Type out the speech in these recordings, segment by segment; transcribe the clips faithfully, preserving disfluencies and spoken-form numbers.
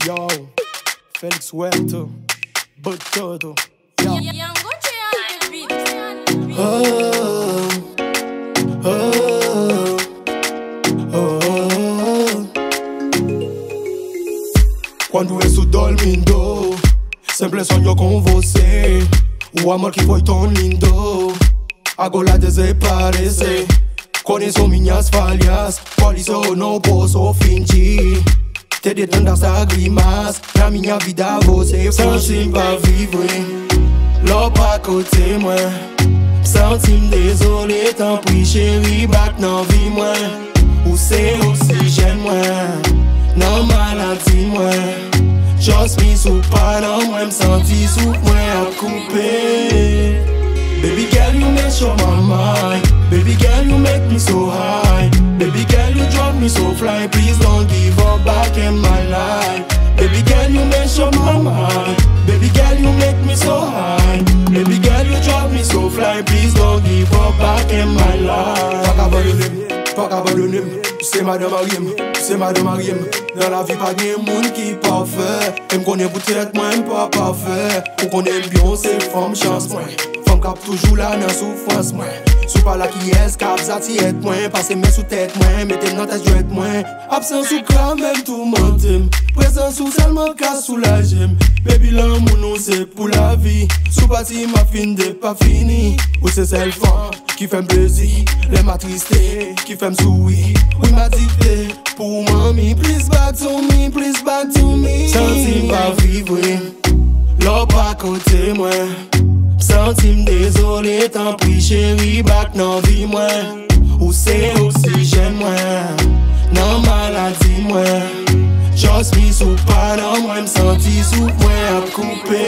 Yo, Felix Huerto, Bototo. Yo. Young Gucci on the beat. Oh, oh, oh, oh. Cuando eso dormindo, sempre sonho com você. O amor que foi tão lindo, agora desaparece. Con eso minhas falhas, por isso não posso fingir. Te detan das lágrimas, na minha vida você foi. Santi m pa viv wi, lè w pa kote mwen. Santi m dezole, tanpri cheri, back nan vi mwen. Ou se oksijèn mwen, nan maladi mwen. Just miss ou pa nan mwen, m santi souf mwen ap koupe. Baby girl, you make sure my mind. Baby girl, you make me so high. Baby girl, you drop me so fly. Please don't give up back in my life. Baby girl, you make sure my mind. Baby girl, you make me so high. Baby girl, you drop me so fly. Please don't give up back in my life. Fuck abandonné. Fuck abandonné. Ou se madan marye m, ou se madan marye m. Nan lavi pa gen moun ki pafè. E m konnen poutèt mwen m pa pafè. Ou konnen m byen, ou se fanm chans mwen. Fanm k ap toujou la nan soufrans mwen. Si w pa la, kiyès k ap zatiyèt mwen? Pase men sou tèt mwen, mete m nan tèt jwèt mwen. Absans ou ka menm toumante m. Prezans ou sèlman ka soulaje m. Baby, lanmou nou se pou lavi. Si w pati, m ap fin depafini. Ou se sèl fanm ki fè m plezi, lè m atriste, ki fè m souri. Wi, m adikte pou ou, manmi. Please back to me, please back to me. Santi m pa viv wi, lè w pa kote mwen. Santi m dezole, tanpri cheri, back nan vi mwen. Ou se oksijèn mwen, nan maladi mwen. Just miss ou pa nan mwen, m santi souf mwen ap koupe.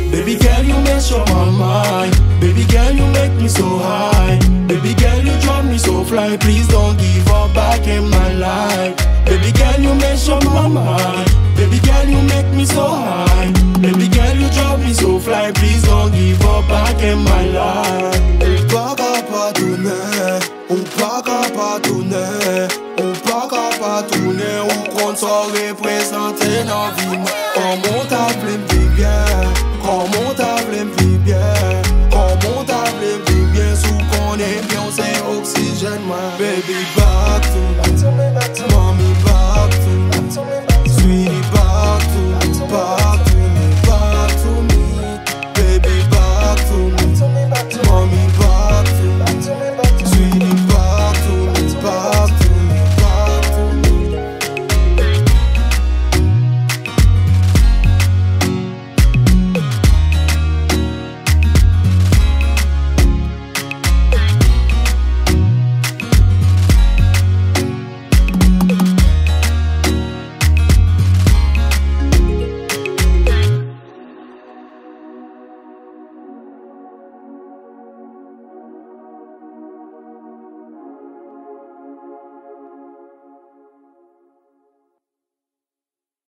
Baby girl, you make sure my mind. Baby girl, you make me so high. Baby girl, you drop me so fly. Please don't give up back in my life. Baby girl, you make sure my mind. Baby girl, you make me so high. Baby girl, you drop me so fly. Please don't give up back in my life. Ou pa ka padone, ou pa ka padone, ou pa ka padone. Ou konn sa w reprezante nan vi m. Kòman w ta vle m viv byen? Kòman w ta vle m viv byen? Kòman w ta vle m viv byen? Si w konnen byen w se oksijèn mwen. Baby, back to me. Manmi, back